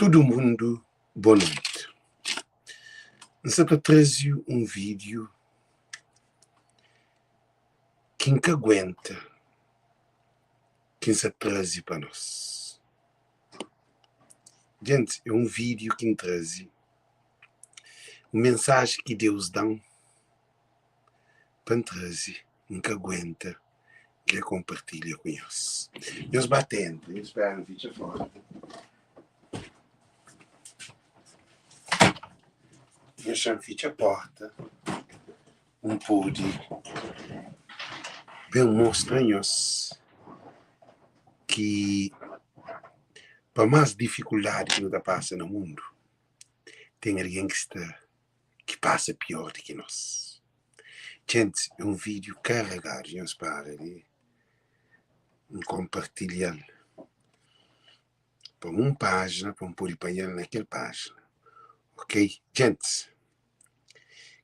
Tudu mundu bo noiti. N sa ta traze un vídiu ki N ka aguenta ki N sa traze pa nos. Djenti, é un vídiu ki N traze, un mensaji ki Deus da-m pa N traze, N ka aguenta N kre konpartilha ku nhos. Nhos ba ta entra, nhos spera N fitxa fora. Nhos xa N fitxa porta, N pode ben mostra nhos ki pa más difikuldadi ki nu ta pasa na mundu, ten algen ki sta ki pasa pior di ki nos. Djenti, é un vídiu karegadu, nhos para di N konpartilha-l pa un pájina pa N pode panha-l na kel pájina, ok? Djentis,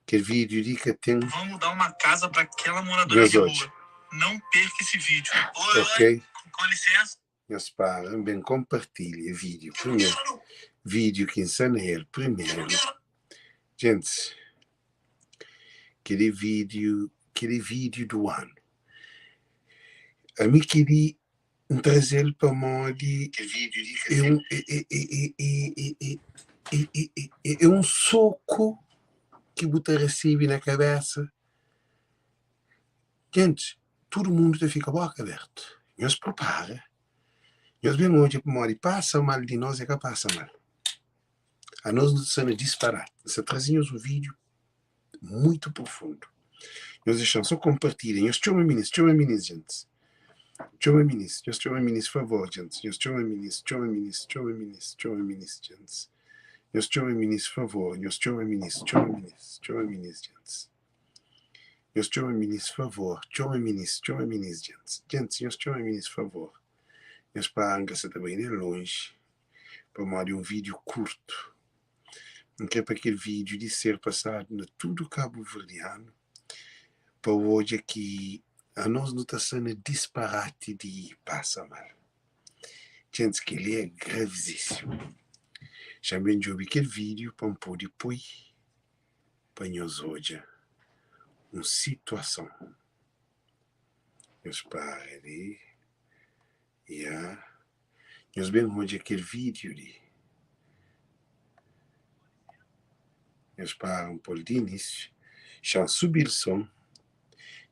kel vídiu li ka ten Vamos dar uma casa para aquela moradora nhos de odja, rua. Não perca esse vídeo. Oi, oi, ok? com licença. Nhos para, N ben konpartilha vídiu primeru, vídiu ki N sta na el primeru. Djentis, kel-li vídiu, kel-li vídiu du anu. Ami kel-li N traze-l pamodi é un é un soku ki bu ta resebe na kabésa. Gentis, tudu mundu ta fika bóka abértu. Nhos pripara, nhos ben odja pamodi pasa mal di nos é ka pasa mal. Anos nu sta na disparati. N sta traze nhos un vídiu muitu profundu. Nhos dexa-m so konpartilha. Nhos txoma minis, txoma minis, gentis. Txoma minis, nhos txoma minis, favor, gentis. Nhos txoma minis, txoma minis, txoma minis, txoma minis, gentis. Nhos txoma minis, favor, nhos txoma minis, txoma minis, txoma minis, gentis. Nhos txoma minis, favor, txoma minis, txoma minis, gentis. Gentis, nhos txoma minis, favor. Nhos para, N ka sa ta bai nen lonji, pamodi é un vídiu kurtu. N kre pa kel vídiu li ser pasadu na tudu kabuverdianu pa odja ki anos nu ta sta na disparati di pasa mal. Djentis, kel-li é gravizísimu. Xa-m ben djobe kel vídiu pa N pode poi pa nhos odja un situason. Nhos para li. Ya. Nhos ben odja kel vídiu li. Nhos para un pol di inísiu. Xa-m subi-l son.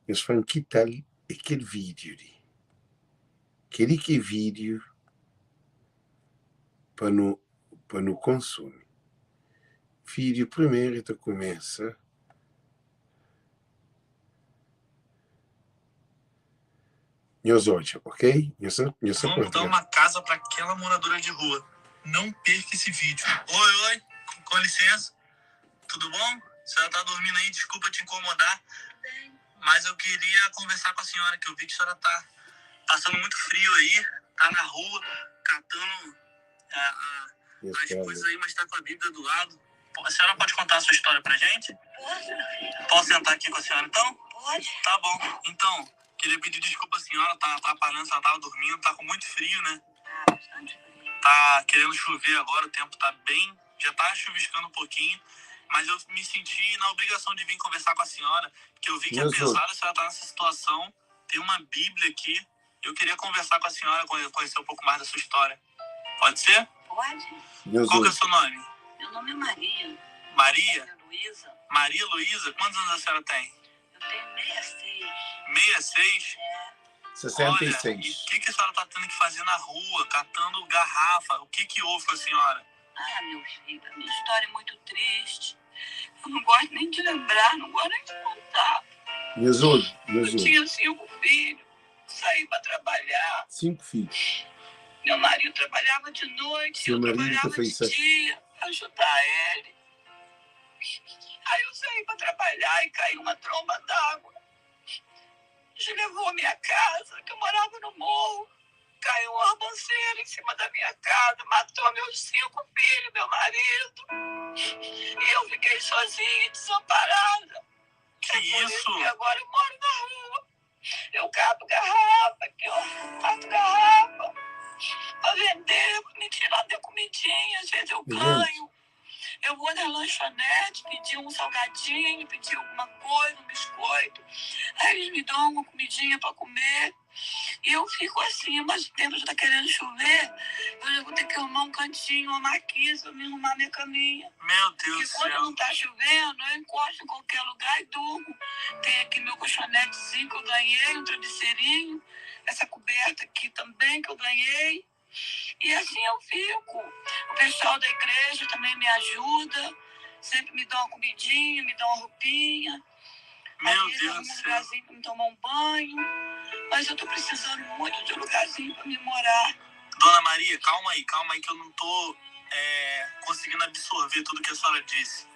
Nhos fla-m ki tal é kel vídiu li. Kel-li ki é vídiu pa nu pa nu konsumi. Vídiu primeru ta kumesa. Nhos odja, ok? Nhos sa, nhos sa Vamos dar partilha. uma casa para aquela moradora de rua. Não perca esse vídeo. Oi, oi, com licença. Tudo bom? A senhora tá dormindo aí, desculpa te incomodar, mas eu queria conversar com a senhora, que eu vi que a senhora tá passando muito frio aí, tá na rua, catando ah, ah, Nhos as para. coisas aí, mas tá com a Bíblia do lado. A senhora pode contar a sua história pra gente? Posso sentar aqui com a senhora então? Pode. Tá bom. Então, queria pedir desculpa à senhora, tá atrapalhando, a senhora tava dormindo, tá com muito frio, né? Ah, bastante frio. Tá querendo chover agora, o tempo tá bem, já tá chuviscando um pouquinho, mas eu me senti na obrigação de vir conversar com a senhora, porque eu vi que Nhos apesar odja. da senhora estar nessa situação, tem uma Bíblia aqui. Eu queria conversar com a senhora, conhecer um pouco mais da sua história. Pode ser? Pode. Nhos Qual que é o odja. seu nome? Meu nome é Maria. Maria? Maria Luísa. Maria Luísa? Quantos anos a senhora tem? Eu tenho 66. 66? É. Olha, e o 66. que, que a senhora tá tendo que fazer na rua, catando garrafa? O que que houve com a senhora? Ah, meu filho, a minha história é muito triste. Eu não gosto nem de lembrar, não gosto nem de contar. Nhos odja, nhos Eu odja. tinha 5 filhos, saí para trabalhar. 5 fidjus. Meu marido trabalhava de noite, Seu eu marido ta trabalhava faz de sa. dia para ajudar ele. Aí eu saí para trabalhar e caiu uma tromba d'água. Levou a minha casa, que eu morava no morro. Caiu um arbanceiro em cima da minha casa, matou meus 5 filhos, meu marido. E eu fiquei sozinha, desamparada. Que É por isso isso? que agora eu moro na rua. Eu cato garrafa, aqui, ó, cato garrafa. vender, para me tirar da comidinha. Às vezes eu Gente. ganho. Eu vou na lanchonete pedir um salgadinho, pedir alguma coisa, um biscoito. Aí eles me dão uma comidinha para comer. E eu fico assim, mas o tempo já tá querendo chover. Eu já vou ter que arrumar um cantinho, uma marquise pra me arrumar minha caminha. Meu Deus Porque do quando céu. não tá chovendo, eu encosto em qualquer lugar e durmo. Tem aqui meu colchonetezinho que eu ganhei, um travesseirinho, essa coberta aqui também que eu ganhei. E assim eu fico. O pessoal da igreja também me ajuda, sempre me dá uma comidinha, me dá uma roupinha. Meu Às vezes Deus arrumo do um céu. lugarzinho pra me tomar um banho. Mas eu tô precisando muito de um lugarzinho pra me morar. Dona Maria, calma aí que eu não tô conseguindo absorver tudo que a senhora disse.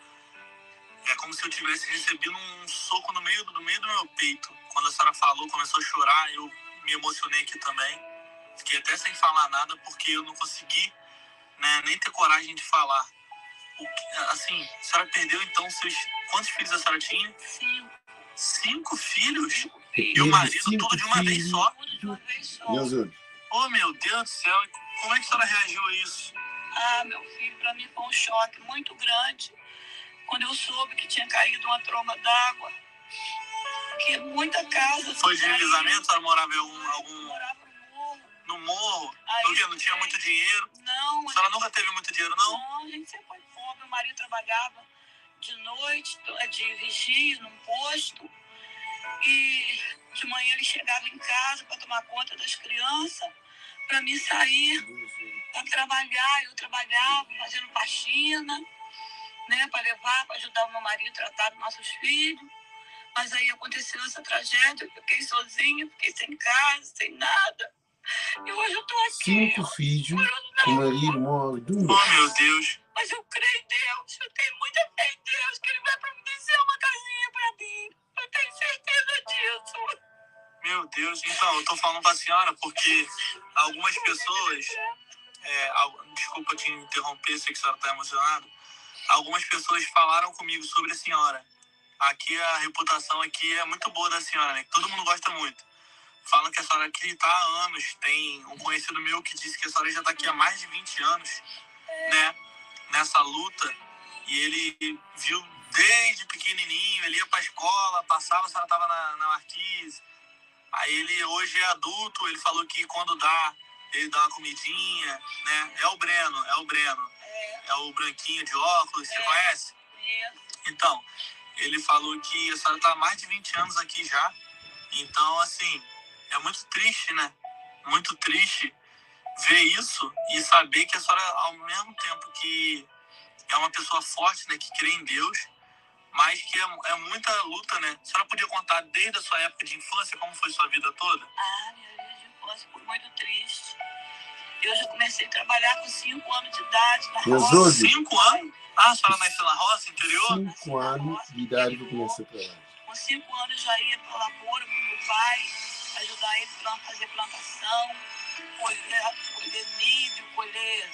É como se eu tivesse recebido um soco no meio do meu peito. Quando a senhora falou, começou a chorar, eu me emocionei aqui também. Fiquei até sem falar nada porque eu não consegui, né, nem ter coragem de falar. Assim, a senhora perdeu então seus... Quantos filhos a senhora tinha? 5. 5 filhos? 5 E o filhos. marido, 5 tudo de uma vez filhos. só? Tudo de uma vez só. Meus olhos. Oh, meu Deus do céu. Como é que a senhora reagiu a isso? Ah, meu filho, para mim foi um choque muito grande. Quando eu soube que tinha caído uma tromba d'água, que muita casa... Foi de deslizamento? A senhora morava em algum... Morava no morro. No morro? Aí, Porque não tinha muito dinheiro? Não. A senhora nunca teve muito dinheiro, não? Não, a gente sempre foi pobre. Meu marido trabalhava de noite, de vigia, num posto. E de manhã ele chegava em casa para tomar conta das crianças, para mim sair para trabalhar. Eu trabalhava fazendo faxina, né, para levar, para ajudar o meu marido a tratar dos nossos filhos. Mas aí aconteceu essa tragédia, eu fiquei sozinha, fiquei sem casa, sem nada. E hoje eu tô aqui. 5 filhos, o marido morre de um Oh, meu Deus. Mas eu creio em Deus, eu tenho muita fé em Deus, que Ele vai providenciar uma casinha para mim. Eu tenho certeza disso. Meu Deus, então, eu tô falando pra senhora porque algumas pessoas... desculpa te interromper, sei que a senhora tá emocionada. Algumas pessoas falaram comigo sobre a senhora. Aqui a reputação aqui é muito boa da senhora, né? Todo mundo gosta muito. Falam que a senhora aqui tá há anos. Tem um conhecido meu que disse que a senhora já tá aqui há mais de 20 anos, né? Nessa luta. E ele viu desde pequenininho, ele ia pra escola, passava, a senhora tava na marquise. Aí ele hoje é adulto, ele falou que quando dá, ele dá uma comidinha, né? É o Breno, é o Breno. É o branquinho de óculos, você conhece? Conheço. Então, ele falou que a senhora tá há mais de 20 anos aqui já. Então, assim, é muito triste, né? Muito triste ver isso e saber que a senhora, ao mesmo tempo que é uma pessoa forte, né? Que crê em Deus, mas que é muita luta, né? A senhora podia contar desde a sua época de infância como foi sua vida toda? Ah, minha vida de infância foi muito triste. Eu já comecei a trabalhar com 5 anos de idade na roça. 5 anos? Ah, a senhora nasceu na roça, interior? 5 anos de idade que eu comecei a trabalhar. Com 5 anos eu já ia para a lavoura com meu pai, ajudar ele a fazer plantação, colher milho, colher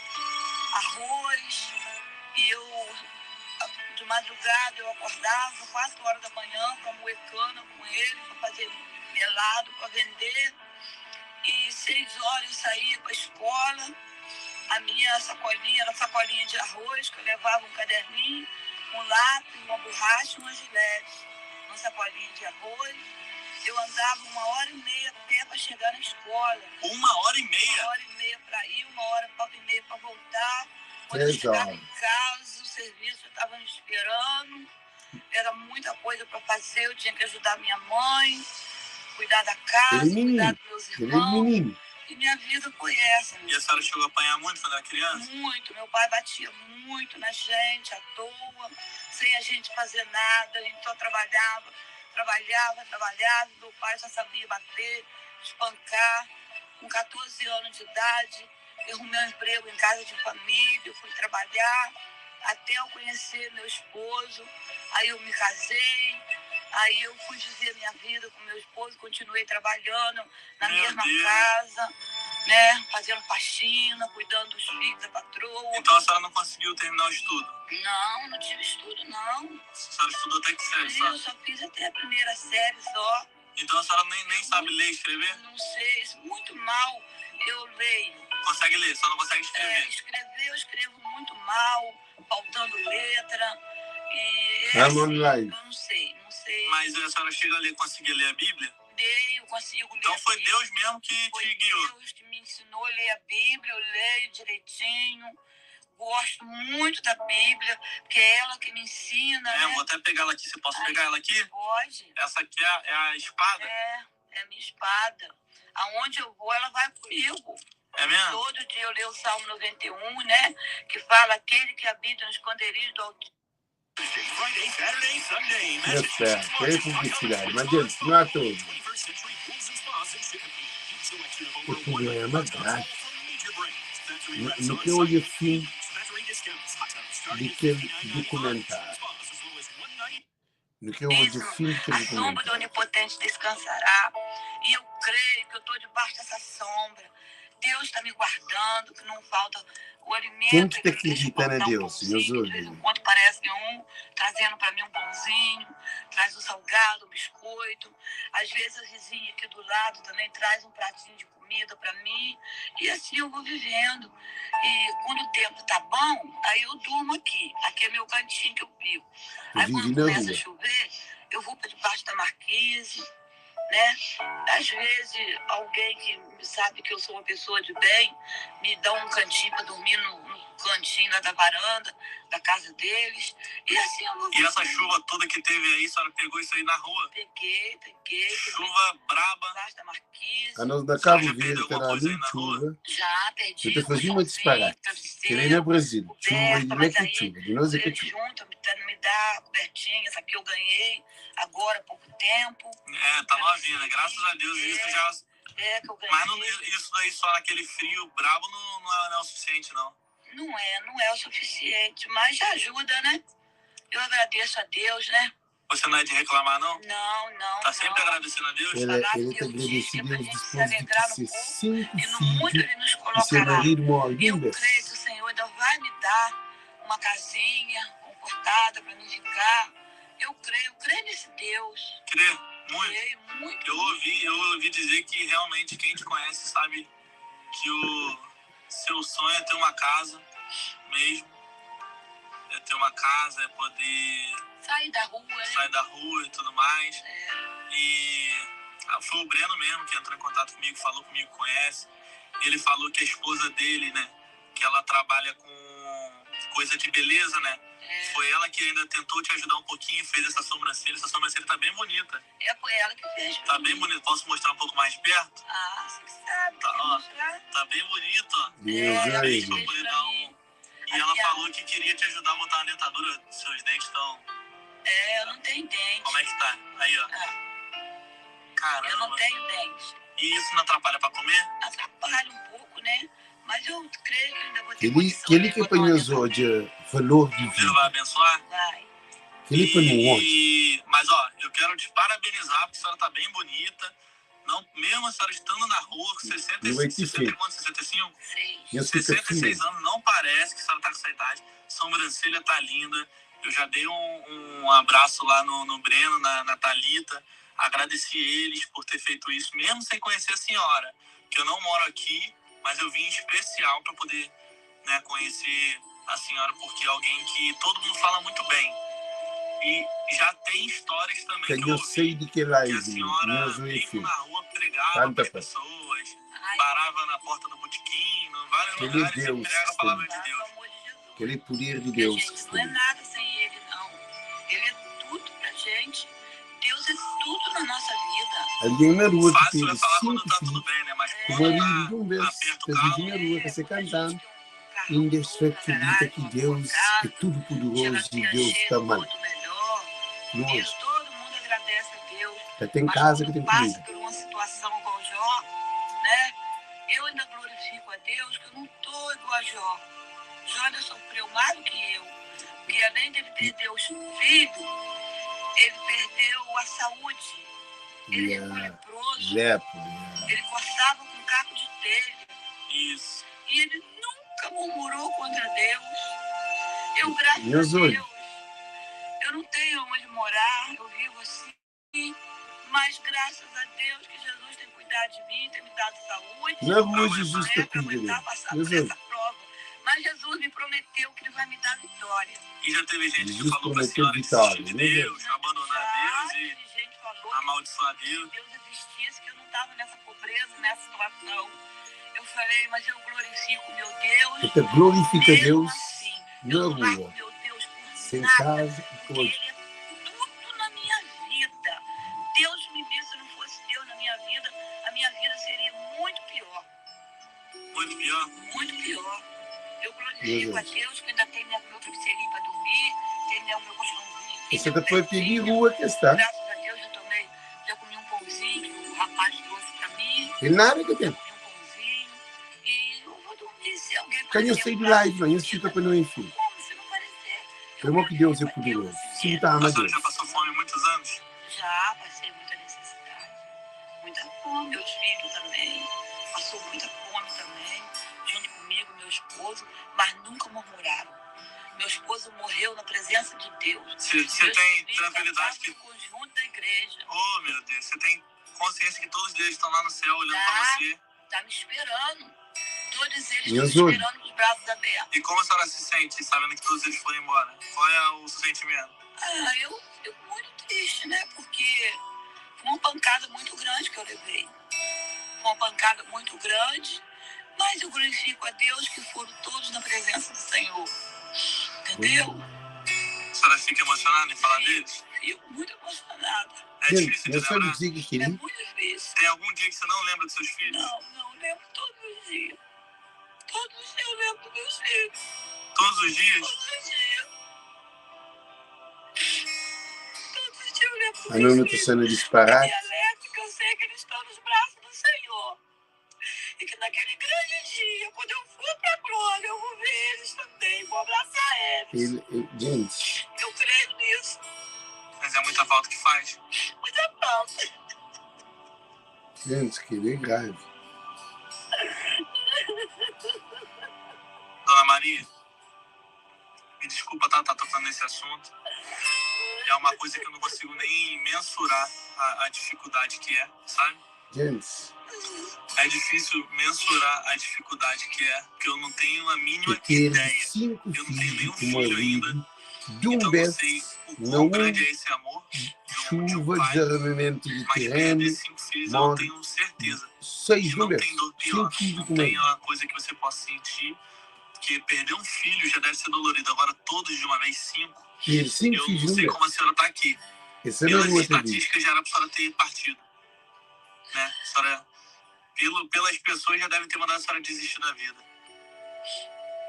arroz. E eu, de madrugada, eu acordava 4 horas da manhã para moer cana com ele, para fazer melado, para vender. E 6 horas eu saía para a escola. A minha sacolinha era sacolinha de arroz, que eu levava um caderninho, um lápis, uma borracha e uma gilete. Uma sacolinha de arroz. Eu andava 1h30 a pé para chegar na escola. 1h30? 1h30 para ir, 1h30 para voltar. Quando eu chegava em casa, o serviço estava me esperando. Era muita coisa para fazer, eu tinha que ajudar minha mãe, cuidar da casa, cuidar dos meus irmãos. E minha vida foi essa. E a senhora chegou a apanhar muito quando era criança? Muito. Meu pai batia muito na gente, à toa, sem a gente fazer nada. A gente só trabalhava, trabalhava, trabalhava. Meu pai só sabia bater, espancar. Com 14 anos de idade, eu arrumei um emprego em casa de família, fui trabalhar até eu conhecer meu esposo. Aí eu me casei. Aí eu fui viver minha vida com meu esposo, continuei trabalhando na mesma casa, né? Fazendo faxina, cuidando dos filhos da patroa. Então a senhora não conseguiu terminar o estudo? Não, não tive estudo, não. A senhora estudou até que série só? Eu só fiz até a primeira série só. Então a senhora nem sabe ler e escrever? Não sei, muito mal eu leio. Consegue ler, só não consegue escrever. É, escrever, eu escrevo muito mal, faltando letra. E é I'm on assim, live. eu não sei, não sei. Mas a senhora chega a ler, conseguir ler a Bíblia? Leio, consigo ler. Então a foi Bíblia. Deus mesmo que Foi te guiou. Deus que me ensinou a ler a Bíblia, eu leio direitinho. Gosto muito da Bíblia, porque é ela que me ensina, É, né? vou até pegar ela aqui. Você posso Ai. pegar ela aqui? Pode. Essa aqui é a, é a espada? É, é a minha espada. Aonde eu vou, ela vai comigo. É mesmo? Todo dia eu leio o Salmo 91, né? Que fala aquele que habita no esconderijo do Altíssimo. É certo, é publicidade, mas gente, não há todo. O problema grave. No que eu olho fim daquele documentário. No que eu olho fim daquele A sombra do documentário. Onipotente descansará. E eu creio que eu estou debaixo dessa sombra. Deus está me guardando, que não falta o alimento. Quem que ele não deixa acredita em faltar um Deus, pãozinho, meus De vez em olhos? quando parece um trazendo para mim um pãozinho, traz um salgado, um biscoito. Às vezes a vizinha aqui do lado também traz um pratinho de comida para mim. E assim eu vou vivendo. E quando o tempo tá bom, aí eu durmo aqui. Aqui é meu cantinho que eu vivo. Aí Vive quando na começa a rua. chover, eu vou para debaixo da marquise, né? Às vezes, alguém que sabe que eu sou uma pessoa de bem, me dá um cantinho para dormir no cantinho lá da varanda da casa deles. E assim eu vou E essa vivendo. chuva toda que teve aí, a senhora pegou isso aí na rua? Peguei, peguei, dormi Chuva braba. debaixo da marquise. A nós da A senhora Cabo já Verde perdeu alguma terá coisa aí muito na rua? chuva. Já perdi Eu te o fazia uma colchãozinho, disparate. Que nem no travesseiro, Brasil. Chuva e coberta, não é mas que aí chuva, de nós é que eles chuva. juntam, me dá a cobertinha, essa aqui eu ganhei agora há pouco tempo. É, tá novinha, né? Graças a Deus isso É, já. é que eu Mas não, ganhei. isso daí só naquele frio brabo não é o suficiente, não. Não é o suficiente, mas já ajuda, né? Eu agradeço a Deus, né? Você não é de reclamar, não? Não, não, Tá sempre não. agradecendo a Deus? Ele, A palavra ele de te Deus diz que agradece é pra Deus gente se depois de alegrar no ser pouco cinco e no muito filhos ele nos e seu colocará. marido morre E de eu um creio que vez. o Senhor ainda vai me dar uma casinha confortada para mim ficar. Eu creio nesse Deus. Crê? Muito. Creio muito, Eu muito. ouvi dizer que realmente quem te conhece sabe que o seu sonho é ter uma casa mesmo. É ter uma casa, é poder Sair da rua, né? sair da rua e tudo mais. É, E foi o Breno mesmo que entrou em contato comigo, falou comigo, conhece. Ele falou que a esposa dele, né, que ela trabalha com coisa de beleza, né? é, Foi ela que ainda tentou te ajudar um pouquinho, fez essa sobrancelha. Essa sobrancelha tá bem bonita. é, foi ela que fez pra Tá bem mim. bonita. Posso mostrar um pouco mais de perto? Ah, você que sabe, Tá, quer ó. mostrar? Tá bem bonito, ó. Deus É, ela aí. que Fez pra fez poder pra dar mim. um. E A ela minha falou que queria te ajudar a botar uma dentadura. Seus dentes estão. É, eu não tenho dente. Como é que tá? Aí, ó. Ah, eu não Caramba. tenho dente. E isso não atrapalha pra comer? Atrapalha um pouco, né? Mas eu creio que ainda vou ter Aquele, condição aquele de que botar uma apanhou dentadura. hoje valor de Deus vai vida. abençoar? Vai. Aquele apanhou hoje. Mas, ó, eu quero te parabenizar, porque a senhora tá bem bonita. Não, mesmo a senhora estando na rua com Eu vou 65, te 60 e ver. quanto? 65? Seis. Eu fico 66 firme. anos, não parece que a senhora tá com essa idade. Sobrancelha tá linda. Eu já dei um abraço lá no Breno, na Thalita. Agradeci eles por ter feito isso, mesmo sem conhecer a senhora. Que eu não moro aqui, mas eu vim em especial para poder, né, conhecer a senhora, porque é alguém que todo mundo fala muito bem. E já tem histórias também Que que eu eu ouvi sei de que que a live, senhora, nós mesmo filho. na rua, pregava Tanta para as paz. pessoas, Ai, parava na porta do botequim, em vários Aquele lugares e Deus que pregava a está palavra ali. de tá, Deus. pelo amor de Jesus. Aquele poder de Porque a Deus que gente está não é ali. nada sem ele, não. Ele é tudo pra gente. Deus é tudo na nossa vida. Alguém na rua que Fácil teve é falar quando cinco tá tudo filhos, bem, né? Mas É, o quando marido tá de um vez, aperta o está calo, vivendo na rua, é, que se quando a gente cantando. tem um carrão Ainda novo se na acredita garagem, que uma boa Deus é casa, tudo poderoso e geladeira Deus cheia está do mal. outro melhor. Não Isso hoje. todo mundo agradece a Deus. Já tem Mas casa que quando tem passa comida. por uma situação igual Jó, né? Eu ainda glorifico a Deus que eu não estou igual a Jó. Jó ainda sofreu mais do que eu. Porque além dele perder os filhos, ele perdeu a saúde. Ele ficou Yeah. leproso. Lepro, yeah. Ele coçava com um caco de telha. Isso. E ele nunca murmurou contra Deus. Eu, graças Meus a olhos. Deus, eu não tenho onde morar, eu vivo assim, Mas graças a Deus que Jesus tem cuidado de mim, tem me dado saúde. Na rua Jesus né, ta pra cuida di aguentar mi. passar Nhos por obi. essa prova. Mas Jesus me prometeu que ele vai me dar vitória. E já teve gente que Jesus falou pra prometeu senhora desistir vitória. de Nhos obi. Deus, abandonar Já Deus e teve gente que falou que amaldiçoar se Deus. Deus existisse, que eu não estava nessa pobreza, nessa situação. Eu falei, mas eu glorifico meu Deus. El ta glorifika Mesmo Deus assim, na eu não largo rua, meu Deus por sen nada, kaza i porque ku Ele é tudo na minha vida. Deus me livre, se não fosse Deus na minha vida, a minha vida seria muito pior. Muito pior? Muito pior. Eu glorifico Deus a Deus que ainda tem meu travesseirinho para dormir, tem meu colchãozinho aqui, Você meu ta papia di pezinho. rua ki es sta. Graças a Deus já tomei, já comi um pãozinho que o rapaz trouxe para mim. El nada ka Já ten. comi um pãozinho. E eu vou dormir se alguém Ka nhos aparecer sai um di prato live de não, nhos fika comida. pa não enfim. Eu como, se não aparecer. Eu Pamodi ki Deus é glorifico a Deus poderoso. assim Si bu mesmo. ta ama A senhora Deus. já passou fome muitos anos? Já passei muita necessidade, muita fome, meus filhos também. Passou muita fome também, junto comigo, meu esposo, mas nunca murmuraram. Meu esposo morreu na presença de Deus. Você Meus tem filhos já tranquilidade estavam que. no conjunto da igreja. Oh, meu Deus, você tem consciência que todos eles estão lá no céu olhando pra Tá, você. tá me esperando. Todos eles estão Nhos me obi. esperando com os braços abertos. E como a senhora se sente sabendo que todos eles foram embora? Qual é o seu sentimento? Ah, eu fico muito triste, né? Porque foi uma pancada muito grande que eu levei. Foi uma pancada muito grande, mas eu glorifico a Deus que foram todos na presença do Senhor. Entendeu? A senhora fica emocionada em falar Fico, deles? fico muito emocionada. É Gente, difícil de nhos sabe lembrar? kuzê ki É kel-li? muito difícil. Tem algum dia que você não lembra dos seus filhos? Não, não, lembro todos os dias. Todos os dias eu lembro dos meus filhos. Todos os dias? Todos os dias. Todos os dias eu lembro dos A meus não ta filhos. sta na E me disparati. alerta que eu sei que eles estão nos braços do Senhor. E que naquele grande dia, quando eu for para a glória, eu vou ver eles também, vou abraçar eles. El, el, gente, Eu creio nisso. Mas é muita falta que faz. Muita falta. gente, kel-li é gravi. Dona Maria, me desculpa tá, tá tocando nesse assunto. É uma coisa que eu não consigo nem mensurar a dificuldade que é, sabe? Gente, É difícil mensurar a dificuldade que é, porque eu não tenho a e mínima perde ideia. 5 Eu não tenho fidju nenhum ku filho ainda, maridu di un então não bes sei o na quão un grande é esse amor de um txuba, pai, desarmamentu di mas perder terenu, 5 filhos eu morre tenho certeza 6 que di un não bes. tem dor pior, 5 fidju não ku tem maridu. uma coisa que você possa sentir, que perder um filho já deve ser dolorido, agora todos de uma vez, 5, Perde 5 eu fidju não di un sei bes. como a senhora tá aqui. Es sta na Pelas rua ta vive. estatísticas já era pra senhora ter partido, né? A senhora, pelas pessoas já devem ter mandado a senhora desistir da vida.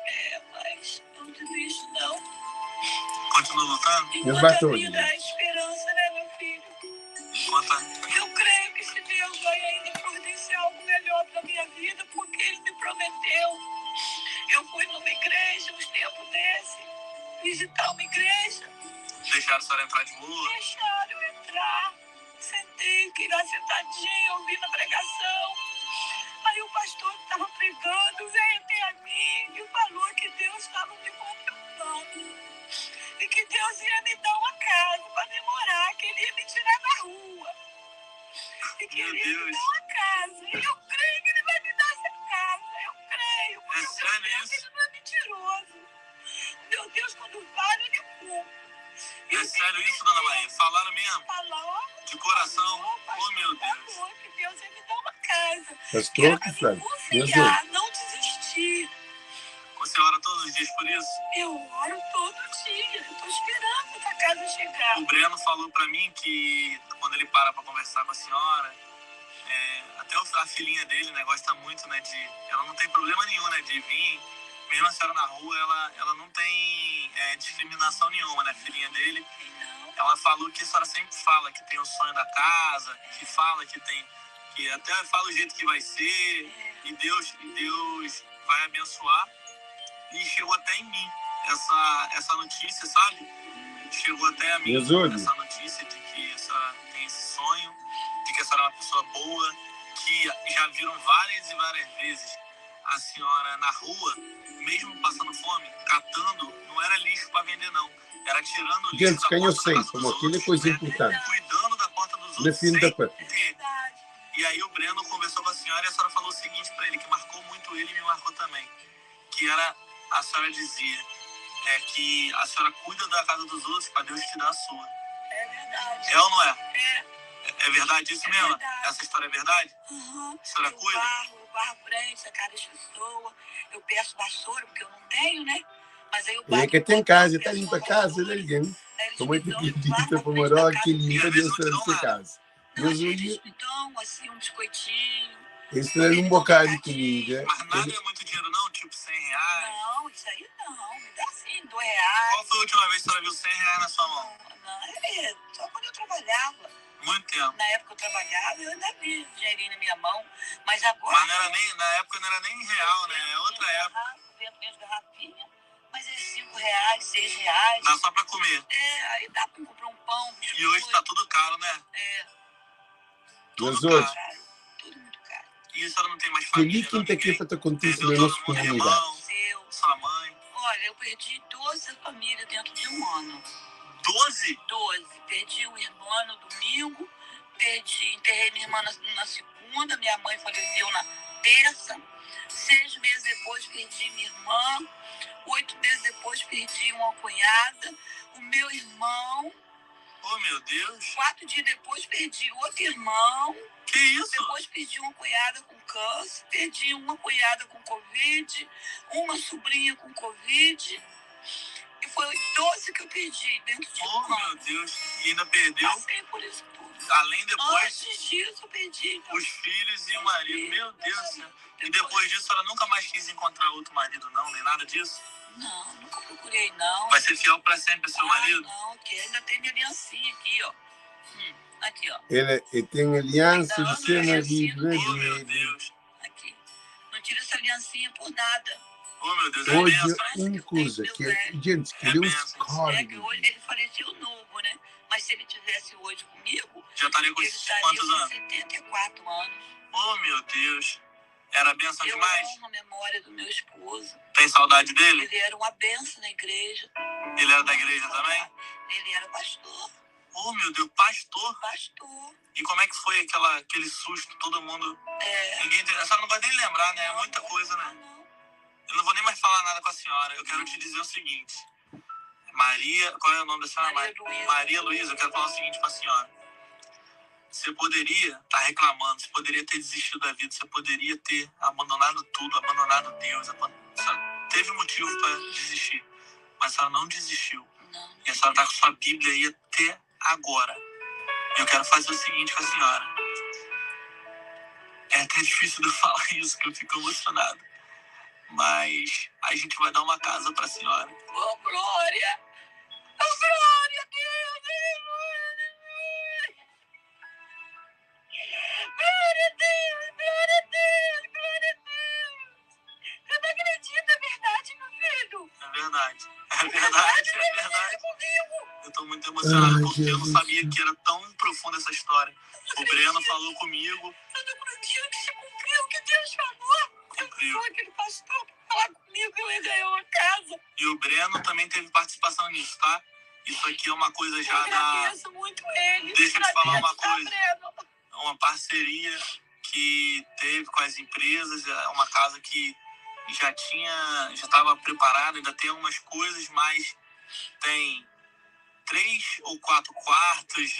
É, mas não desisto, não. Continua lutando? Nhos Enquanto ba a ta obi, vida há gente. esperança, né, meu filho? Enquanto a... Eu creio que esse Deus vai ainda providenciar algo melhor para minha vida, porque Ele me prometeu. Eu fui numa igreja uns tempos desse, visitar uma igreja. Deixaram a senhora entrar de boa? Deixaram eu entrar. Sentei, fiquei lá sentadinha, ouvindo a pregação. Aí o pastor que estava pregando veio até a mim e falou que Deus estava me contemplando. E que Deus ia me dar uma casa para me morar, que Ele ia me tirar da rua. E que Meu Ele ia me Deus. dar uma casa. E eu creio que Ele vai me dar essa casa. Eu creio, É porque o meu sério Deus, isso? Ele não é mentiroso. Meu Deus, quando fala, Ele cumpre. E É eu tenho sério isso, dona Maria? certeza. Falaram mesmo? Falou, De coração? falou, Oh, pastor, meu Deus. falou que Deus ia me dar uma casa. Que Pastor era ki para me fla-l. Nhos obi. confiar, não desistir. Você ora todos os dias por isso? Eu oro todo dia. Eu tô esperando essa casa chegar. O Breno falou pra mim que quando ele para pra conversar com a senhora, até a filhinha dele, né, gosta muito, né, de... Ela não tem problema nenhum, né, de vir. Mesmo a senhora na rua, ela não tem discriminação nenhuma, né, filhinha dele. Não. Ela falou que a senhora sempre fala que tem o sonho da casa, que fala que tem... Que até fala o jeito que vai ser, e Deus vai abençoar. E chegou até em mim essa notícia, sabe? Chegou até a mim Meus olhos. essa notícia de que a senhora tem esse sonho, de que a senhora é uma pessoa boa, que já viram várias e várias vezes a senhora na rua, mesmo passando fome, catando, não era lixo pra vender, não. Era tirando o lixo Gente, da quem eu porta da sei, casa como dos aquilo é outros, coisa né? importante. Cuidando da porta dos dos Na outros fin sem ta papia. ter. Verdade. E aí o Breno conversou com a senhora e a senhora falou o seguinte para ele, que marcou muito ele e me marcou também. Que era, a senhora dizia, é que a senhora cuida da casa dos outros para Deus te dar a sua. É verdade. É ou não é? É. É verdade isso É mesmo? verdade. Essa história é verdade? Uhum. A senhora Eu cuida? varro, eu varro frente, a cara das pessoas. Eu peço vassoura, porque eu não tenho, né? Mas aí eu É bato que no tem portão, casa, tá peço limpa uma a casa de vassoura. alguém. Aí eles Como é me que dão, eu acredita varro a para frente morar da casa que limpa E às Deus vezes não te na dão sua nada. casa. Não, Mas às vezes hoje eles me dão, assim, um biscoitinho. eles trazem um Eles dão um bocado de bocadinho. comida. Mas nada Ele- é muito dinheiro não? Tipo 100 reais? Não, isso aí não. Me dá assim, R$ 2. Qual foi a última vez que a senhora viu 100 reais na sua mão? Não, é só quando eu trabalhava. Muito tempo. Na época eu trabalhava, eu ainda vi dinheirinho na minha mão. Mas agora. Mas não era nem, na época não era nem real, né? É outra Eu época. garrafa, vendo minhas garrafinhas, mas é R$ 5, R$ 6. Dá só pra comer. É, aí dá pra comprar um pão, um E hoje tá biscoito. tudo caro, né? É, Tudo Mas hoje, caro. caro. Tudo muito caro. E a senhora não tem mais que ali família, quem não, tá aqui ninguém. para te acontecer Perdeu na todo nossa mundo, comunidade. irmão, Seu. sua mãe. Olha, eu perdi 12 famílias dentro de um ano. 12? 12. Perdi um irmão no domingo, perdi, enterrei minha irmã na segunda, minha mãe faleceu na terça. 6 meses depois perdi minha irmã. 8 meses depois perdi uma cunhada. O meu irmão. Oh, meu Deus. 4 dias depois perdi outro irmão. Que isso? Depois perdi uma cunhada com câncer, perdi uma cunhada com Covid, uma sobrinha com Covid. E foi 12 que eu perdi dentro de Oh, um meu ano. Deus. E ainda perdeu, Passei por isso tudo. além depois, Antes disso, eu perdi. os filhos e o Os marido. filhos, Meu meu Deus do céu. marido. E depois disso, ela nunca mais quis encontrar outro marido, não, nem nada disso? Não, nunca procurei, não. Vai ser fiel pra sempre, seu Ah, marido? não, que ainda tem minha aliancinha aqui, ó. Aqui, ó. Ele tem aliança Ainda de ser amo marido Oh, meu dele. Deus. Aqui. Não tira essa aliancinha por nada. Oh, meu Deus. É Hoje, benção. uma coisa que, gente, que É ele é um benção. É que psicólogo. hoje ele faleceu novo, né? Mas se ele tivesse hoje comigo, Já estaria com ele estaria quantos com anos? 74 anos. Oh, meu Deus. Era benção Eu demais? amo a memória do meu esposo. Tem saudade dele? Ele era uma benção na igreja. Ele era da igreja também? Ele era pastor. Oh, meu Deus, pastor. Pastor. E como é que foi aquele susto? Todo mundo. É. Ninguém tem... A senhora não vai nem lembrar, né? É Não, muita não vou coisa, né? lembrar, não. Eu não vou nem mais falar nada com a senhora. Eu quero te dizer o seguinte. Maria, qual é o nome da senhora? Maria Luísa. Maria Luísa, eu quero falar o seguinte pra senhora. Você poderia estar reclamando, você poderia ter desistido da vida, você poderia ter abandonado tudo, abandonado Deus. A senhora teve motivo pra desistir, mas a senhora não desistiu. Não. E a senhora tá com sua Bíblia aí até agora. E eu quero fazer o seguinte com a senhora. É até difícil de eu falar isso, que eu fico emocionado. Mas a gente vai dar uma casa pra senhora. Oh, glória! Oh, glória a Deus! Aleluia! Glória a Deus! Glória a Deus! Glória a Deus! Você não acredita, é verdade, meu filho? É verdade. É verdade, é verdade. comigo! Eu tô muito emocionado Ai, porque eu não Jesus. sabia que era tão profunda essa história. O Breno falou comigo, Eu não acredito que se cumpriu o que Deus falou. Eu cumpriu. sou aquele pastor pra falar comigo, eu ia ganhar uma casa. E o Breno também teve participação nisso, tá? Isso aqui é uma coisa Eu já da. agradeço muito ele. Deixa eu te falar uma Agradeço, tá, coisa. Breno? Uma parceria que teve com as empresas, é uma casa que já tinha, já estava preparada, ainda tem algumas coisas, mas tem 3 ou 4 quartos,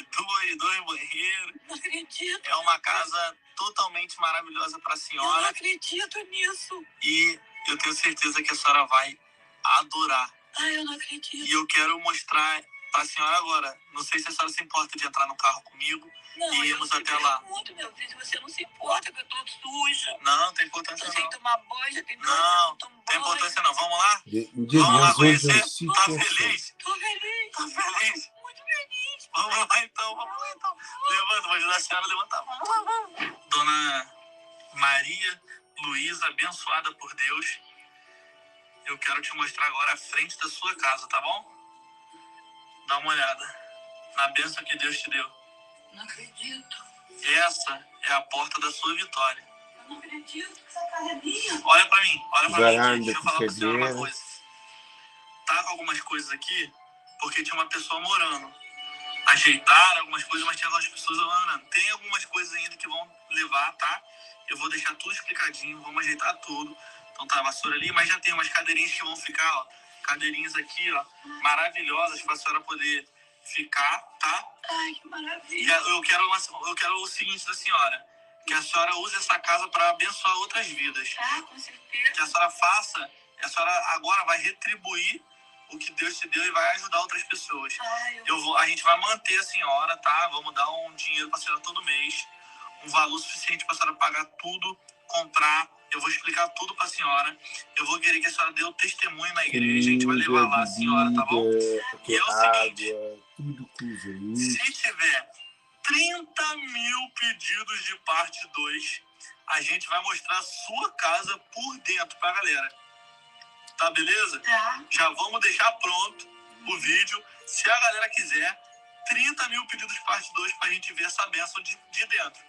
2 banheiros. Não acredito. É uma casa totalmente maravilhosa para a Eu não senhora acredito nisso. e eu tenho certeza que a senhora vai adorar. Ai, eu não acredito. E eu quero mostrar para a senhora agora. Não sei se a senhora se importa de entrar no carro comigo. Não, E eu irmos te até lá. pergunto, meu filho, se você não se importa que eu tô suja. Não, não tem importância Tô sem não. tomar banho, já tem 2 Não, anos que eu não tomo Tem banho. importância não. Vamos lá? Gente, Vamos lá nós hoje conhecer? é Tá situação. feliz? Tô feliz. Tá feliz? Muito feliz. Vamos lá então, vamos lá então. Levanta, vou ajudar a senhora a levantar. Vamos lá, vamos. Dona Maria Luísa, abençoada por Deus, eu quero te mostrar agora a frente da sua casa, tá bom? Dá uma olhada na bênção que Deus te deu. Não acredito. Essa é a porta da sua vitória. Eu não acredito que essa casa é minha. Olha pra mim, olha pra mim. Varanda aqui. Deixa eu com falar pra senhora uma cadeira. coisa. Tá com algumas coisas aqui, porque tinha uma pessoa morando. Ajeitar algumas coisas, mas tem algumas pessoas abandonando. Tem algumas coisas ainda que vão levar, tá? Eu vou deixar tudo explicadinho, vamos ajeitar tudo. Então tá a vassoura ali, mas já tem umas cadeirinhas que vão ficar, ó. Cadeirinhas aqui, ó, maravilhosas pra senhora poder ficar, tá? Ai, que E maravilha. eu quero o seguinte da senhora, que a senhora use essa casa para abençoar outras vidas. Ah, com Que a certeza. senhora faça, a senhora agora vai retribuir o que Deus te deu e vai ajudar outras pessoas. Ai, eu... A gente vai manter a senhora, tá? Vamos dar um dinheiro pra senhora todo mês, um valor suficiente pra senhora pagar tudo, comprar. Eu vou explicar tudo pra senhora. Eu vou querer que a senhora dê o testemunho na igreja. A gente vai levar Comida, lá a senhora, tá bom? bebida, E é o seguinte, água, tudo que usa luz. se tiver 30 mil pedidos de parte 2, a gente vai mostrar a sua casa por dentro pra galera. Tá beleza? Tá. Já vamos deixar pronto o vídeo. Se a galera quiser, 30 mil pedidos parte 2 pra gente ver essa bênção de dentro.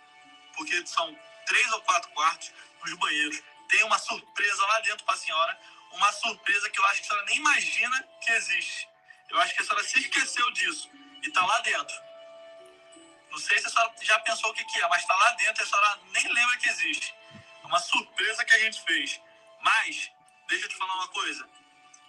Porque são 3 ou 4 quartos nos banheiros. Tem uma surpresa lá dentro pra senhora. Uma surpresa que eu acho que a senhora nem imagina que existe. Eu acho que a senhora se esqueceu disso. E tá lá dentro. Não sei se a senhora já pensou o que que é, mas tá lá dentro e a senhora nem lembra que existe. É uma surpresa que a gente fez. Mas, deixa eu te falar uma coisa.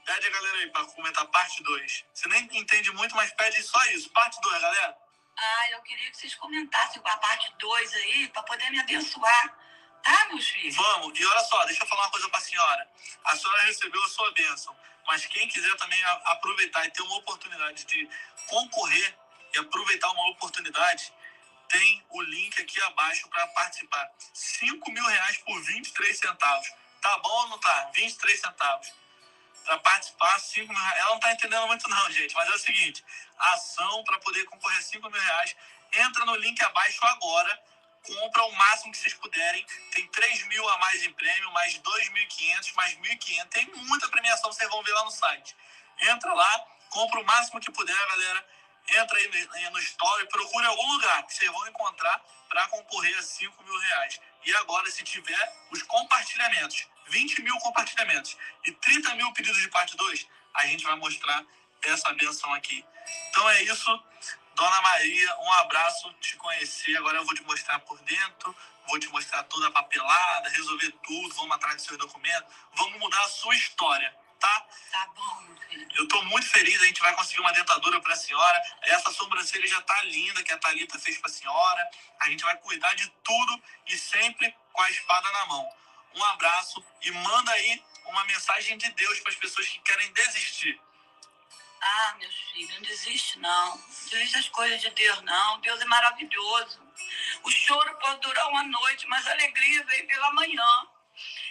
Pede a galera aí pra comentar parte 2. Você nem entende muito, mas pede só isso. Parte 2, galera. Ah, eu queria que vocês comentassem a parte 2 aí, pra poder me abençoar. Tá, meus filhos? Vamos. E olha só, deixa eu falar uma coisa pra senhora. A senhora recebeu a sua bênção. Mas quem quiser também aproveitar e ter uma oportunidade de concorrer e aproveitar uma oportunidade, tem o link aqui abaixo pra participar. 5 mil reais por 23 centavos. Tá bom ou não tá? 23 centavos. Pra participar, 5 mil reais. Ela não tá entendendo muito não, gente. Mas é o seguinte, ação pra poder concorrer a 5 mil reais. Entra no link abaixo agora. Compra o máximo que vocês puderem. Tem 3 mil a mais em prêmio, mais 2.500, mais 1.500. Tem muita premiação, vocês vão ver lá no site. Entra lá, compra o máximo que puder, galera. Entra aí no story, procura algum lugar que vocês vão encontrar pra concorrer a 5 mil reais. E agora, se tiver os compartilhamentos, 20 mil compartilhamentos e 30 mil pedidos de parte 2, a gente vai mostrar essa benção aqui. Então é isso, Dona Maria, um abraço, te conhecer. Agora eu vou te mostrar por dentro, vou te mostrar toda a papelada, resolver tudo, vamos atrás dos seus documentos, vamos mudar a sua história, tá? Tá bom, meu filho. Eu tô muito feliz, a gente vai conseguir uma dentadura pra senhora. Essa sobrancelha já tá linda, que a Thalita fez pra senhora. A gente vai cuidar de tudo e sempre com a espada na mão. Um abraço e manda aí uma mensagem de Deus pras pessoas que querem desistir. Ah, meus filhos, não desiste não. Não desiste das coisas de Deus não. Deus é maravilhoso. O choro pode durar uma noite, mas a alegria vem pela manhã.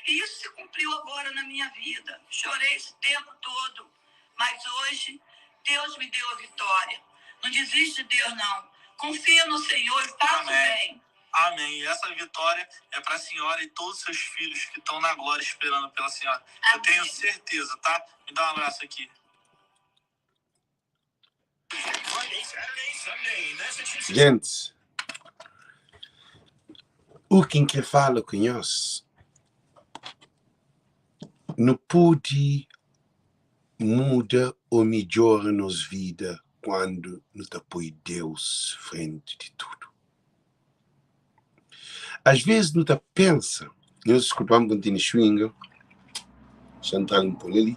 E isso se cumpriu agora na minha vida. Chorei esse tempo todo, mas hoje Deus me deu a vitória. Não desiste de Deus, não. Confia no Senhor e faça o Amém. bem. Amém. E essa vitória é pra senhora e todos os seus filhos que estão na glória esperando pela senhora. Eu Amém. tenho certeza, tá? Me dá um abraço aqui. Gente, o quem que fala com nós não pode muda ou melhora nos vida quando não te põe Deus frente de tudo. Às vezes não te pensa, nós desculpamos quando tem swing, Chantal um pouco ali,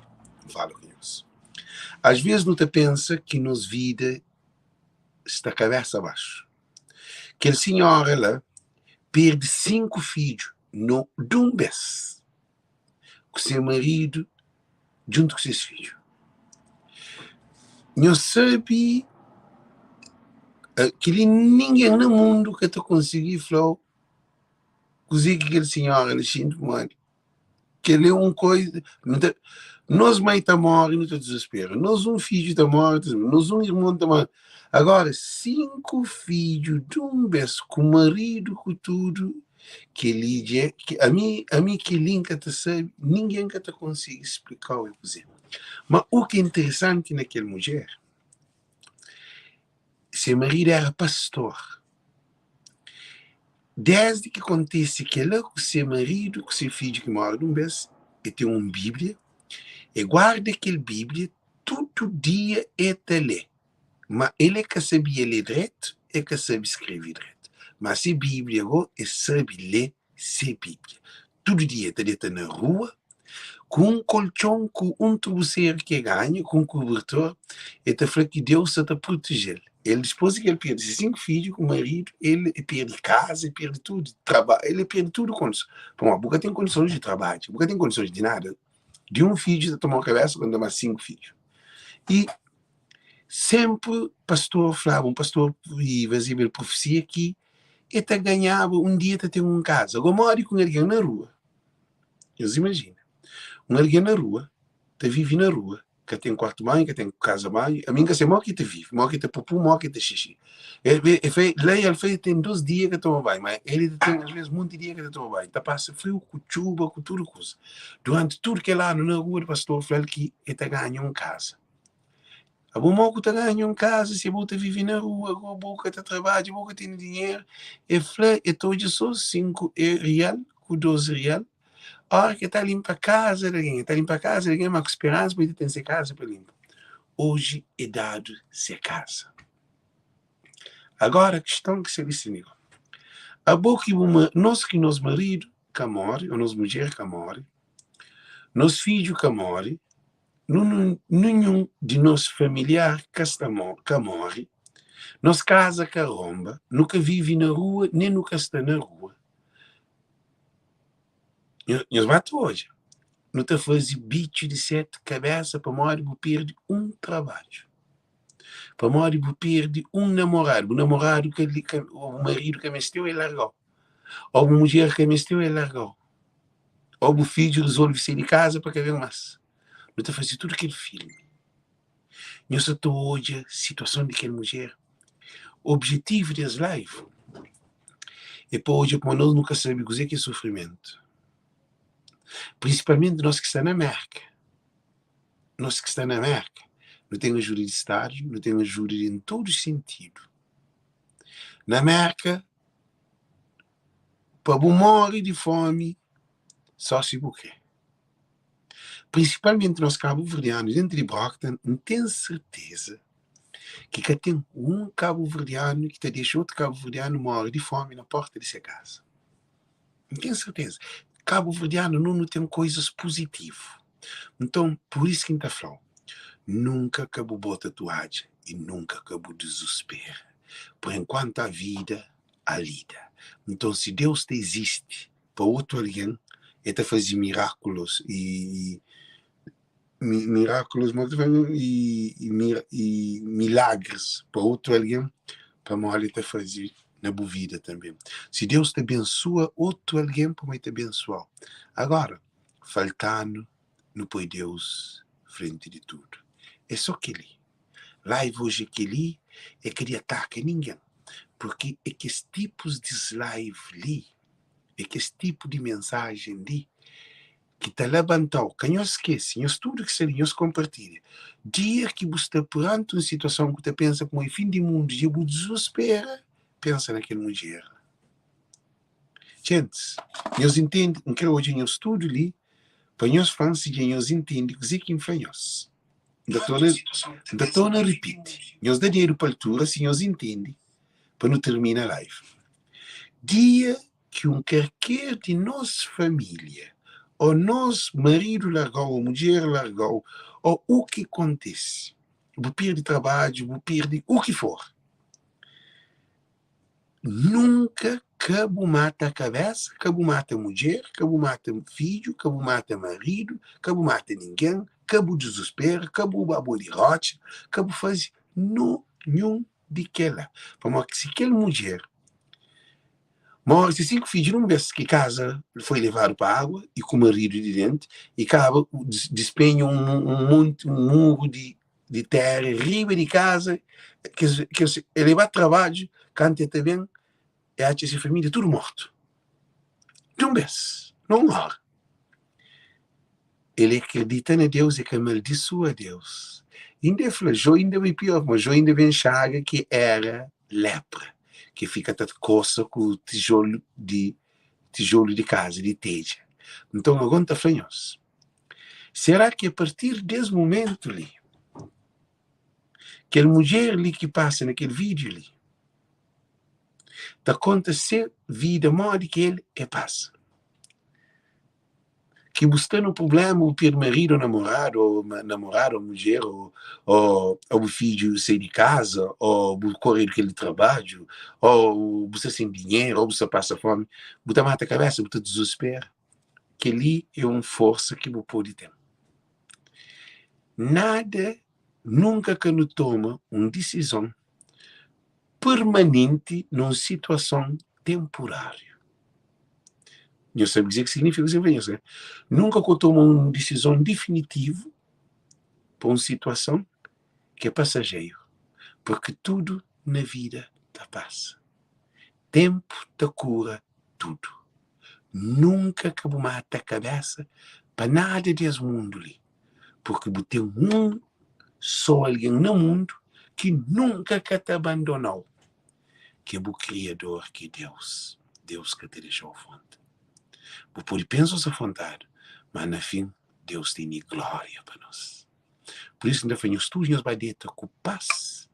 fala com nós. Às vezes não te pensa que nos vida está cabeça abaixo. Aquele senhora lá perde 5 filhos no, de um mês, com seu marido, junto com seus filhos. Não sabe que ninguém no mundo que te conseguir falar cozer que aquele senhor, ele sente, mano, que ele é um coisa, não te, nós mãe tá morre, não te desespera. Nós um filho tá morre, nós um irmão tá morre. Agora, 5 filhos de um beijo, com o marido, com tudo, que ele é, que a mim que linka te sabe, ninguém que te consegue explicar o que dizer. Mas o que é interessante naquela mulher, seu marido era pastor. Desde que acontece que ela com seu marido, com seu filho que mora num beijo, e tem uma Bíblia, e guarda aquela Bíblia, todo dia é te lê. Ma el é ka sabia lé dretu, el ka sabe skrebe dretu. Ma se Bíblia gó, el sabe lé se Bíblia. Tudu dia el ta deta na rua, ku un koltxon ku un trubuseru ki el ganha, ku un kubertor, el ta fla ki Deus sa ta proteje-l. El dipôs di ki el perde se 5 fidju ku maridu, el perde kaza, el perde tudu, el perde tudu kondison. Pamodi bu ka ten kondisons di trabadja, bu ka ten kondisons di nada. Di un fidju ta toma-u kabesa konta más 5 fidju. I senpri pastor flaba, un pastor fazeba el profesia ki el ta ganhaba un dia ta ten un kaza. Agora modi ki un algen na rua, nhos imajina, un algen na rua, ta vive na rua, ka ten kuartu banhu, ka ten kaza banhu, ami N ka sai modi ki ta vive, modi ki ta pupu, modi ki ta xixi. El fla, la el fla el ten 2 dia ka toma banhu, ma el ta ten asves monti dia ka ta toma banhu, ta pasa friu ku txuba ku tudu kuza. Duranti tudu kel anu na rua, pastor fla-l ki el ta ganha un kaza. Abo mo ku ta ganha un kaza si bo ta vive na rua, rua bo ka ta trabadja, bo ka tene dinheru. El fla, el ta odja so 5 rial ku 2 rial Ora ki el ta linpa kaza di algen, el ta linpa kaza di algen, ma ku speransa ma el ta ten se kaza pa linpa. Oji e dadu se kaza. Agora kiston ki sta li sta nigo. Abo ki bu ma, nos ki nos maridu ka mori, o nos mudjer ka mori, nos fidju ka mori, ninhun di nos familiar ka sta ka mori, nos kaza ka ronba, nu ka vivi na rua, nen nu ka sta na rua. Nhos ba ta odja, nu ta faze bitxu di 7 kabesa pamodi bu perde un trabadju, pamodi bu perde un namoradu, bu namoradu ka ô bu maridu ka meste-u el larga-u, ô bu mudjer ka meste-u el larga-u, ô bu fidju rezolve sai di kaza pa ka ben más. Nu ta faze tudu kel filmi. Nhos sa ta odja situason di kel mudjer. Objetivu di es live é pa odja kuma nos nu ka sabe kuzê ki é sufrimentu. Prinsipalmenti nos ki sta na Merka. Nos ki sta na Merka, nu ten ajuda di stadu, nu ten ajuda di en tudu sintidu. Na Merka, pa bu móre di fómi, só si bu krê. Prinsipalmenti nos kabuverdianus dentru di Brockton, N ten serteza ki ka ten un kabuverdianu ki ta dexa otu kabuverdianu móre di fómi na pórta di se kaza. N ten serteza. Kabuverdianu no nu ten koizas puzitivu. Nton, pur isu ki N ta fla-u, nunka ka bu bota tuadja i nunka ka bu dizuspera. Pur enkuantu há vida, há lida. Nton, si Deus ta izisti pa otu algen, el ta faze mirakulus i mirakulus i milagris pa otu algen, pamodi el ta faze na bu vida tanbê. Si Deus ta bensua otu algen, pamodi el ta bensua-u. Agora, falta-nu nu poi Deus frenti di tudu. É sô kel-li. Live oji é kel-li, é ka di ataka ningen, purki é kes tipus di live li É kes tipu di mensajen li ki ta labanta-u. Ka nhos skese, nhos tudu ki sta li, nhos konpartilha. Dia ki bu sta peranti un situason ku ta pensa kuma é fin di mundu, dja bu dizuspera, pensa na kel mudjer la. Gentis, nhos intende? N kre odja nhos tudu li pa nhos fla-m si dja nhos intende kuzê ki N fla nhos. N ta torna, N ta torna ripiti. Nhos da dedu pa altura si nhos intende pa nu tirmina live. Dia ki un karker di nos família ô nos maridu larga-u ô mudjer larga-u ô u ki kontise, bu perde trabadju, bu perde u ki for, nunka ka bu mata kabésa, ka bu mata mudjer, ka bu mata fidju, ka bu mata maridu, ka bu mata ningen, ka bu dizuspera, ka bu ba boi di rótxa, ka bu faze ninhun di kela. Pamodi si kel mudjer móre se 5 fidju nun bes, ki kaza foi levadu pa agua i ku maridu di denti, i kaba dispenha un monti, un muru di di tera riba di kaza, kes kes el ba trabadju, kantu el ta ben el atxa se familia tudu mortu. Di un bes, na un ora. El akredita na Deus, el ka maldisua Deus. Inda el fla, Jó inda bai pior, ma Jó inda ben xaga ki éra lépra, ki fika ta kosa ku tijolu di tijolu di kaza, di tedja. Nton, ago N ta fla nhos, sera ki apartir des mumentu li, Kel mudjer li ki pasa na kel vídiu li ta konta se vida modi ki el e pasa. Ki bu sta na prubléma, bu perde maridu ô namoradu, ô namorada ô mudjer, ô ô bu fidju sai di kaza, ô bu koredu kel di trabadju, ô bu sta sen dinheru, ô bu sta pasa fómi, bu ta mata kabésa, bu ta dizuspera. Kel-li é un forsa ki bu pode ten. Nada, nunka ka nu toma un disizon permanenti na un situason tenpuráriu. Nhos sabe kuzê ki signifika kuzê ki N fla nhos, ka? Nunka ka bu toma un disizon difinitivu pa un situason ki é pasajeru, purki tudu na vida ta pasa. Ténpu ta kura tudu. Nunka ka bu mata kabésa pa nada di es mundu li, purki bu ten un sô algen na mundu ki nunka ka ta bandona-u, ki é bu Kriador, ki é Deus. Deus ka ta dexa-u fronta. Bu pode pensa bu sta frontadu, má na fin Deus tene glória pa nos. Pur isu, N ta fla nhos tudu, nhos ba deta ku pas.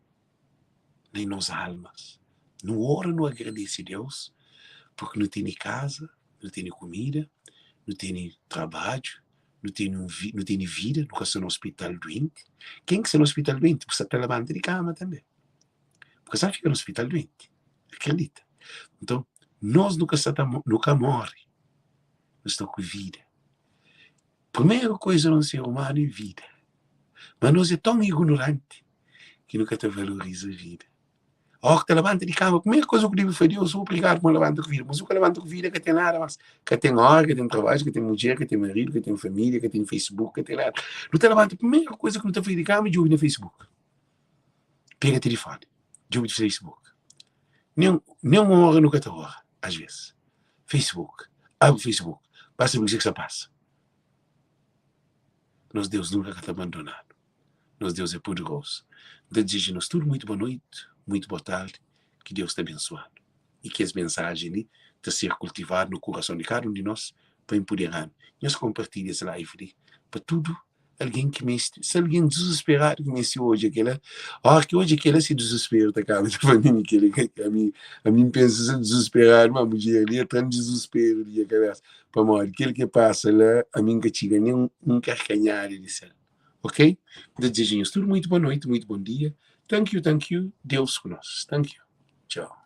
na nos almas. Nu ora nu agradese Deus porque nu tene kaza, nu tene kumida, nu tene trabadju, nu tene un nu tene vida, nu ka sta na ospital duenti. Ken ki sta na ospital duenti bu sta ta labanta di kama tanbe. Bu ka sta fika na ospital duenti, akredita. Nton, nos nu ka sta ta nu ka more, nu sta ku vida. Primeru koiza na un ser umanu é vida. Ma nos é ton ignoranti ki nu ka ta valoriza vida. Óras ki ta labanta di kama, primeru koiza ku debe fla Deus, obrigadu pa N labanta ku vida. Ma si bu ka labanta ku vida, ka ten nada más. Ka ten óra, ka ten trabadju, ka ten mudjer, ka ten maridu, ka ten família, ka ten Facebook, ka ten nada. Nu ta labanta, primeru koiza ki nu ta fla di kama é djobe na Facebook. Pega tilifoni, djobe Facebook. Nen, nen ora nu ka ta ora, asves. Facebook, abri Facebook, ba sabe kuzê ki sta pasa. Nos Deus nunka ka ta bandona-nu. Nos Deus é poderozu. N ta dizeja nos tudu muitu boa noiti, muitu boa tardi, ki Deus ta abensua-nu i ki es mensajen li ta ser kultivadu na kurason di kada un di nos pa inpudera-nu. Nhos konpartilha es live li pa tudu algen ki meste. Si algen dizusperadu ki meste odja kela, óra ki odja kela se dizusperu ta kaba. Ta fla, Ami keli ami ami N pensa se dizusperadu, ma mudjer li el tra-m dizusperu di nha kabesa. Pamodi kel ki pasa la ami N ka txiga nen un karkanhada di sel. Ok? N ta dizeja nhos tudu muitu boa noiti, muitu bon dia. Thank you, thank you. Deus ku nos. Thank you. Txau.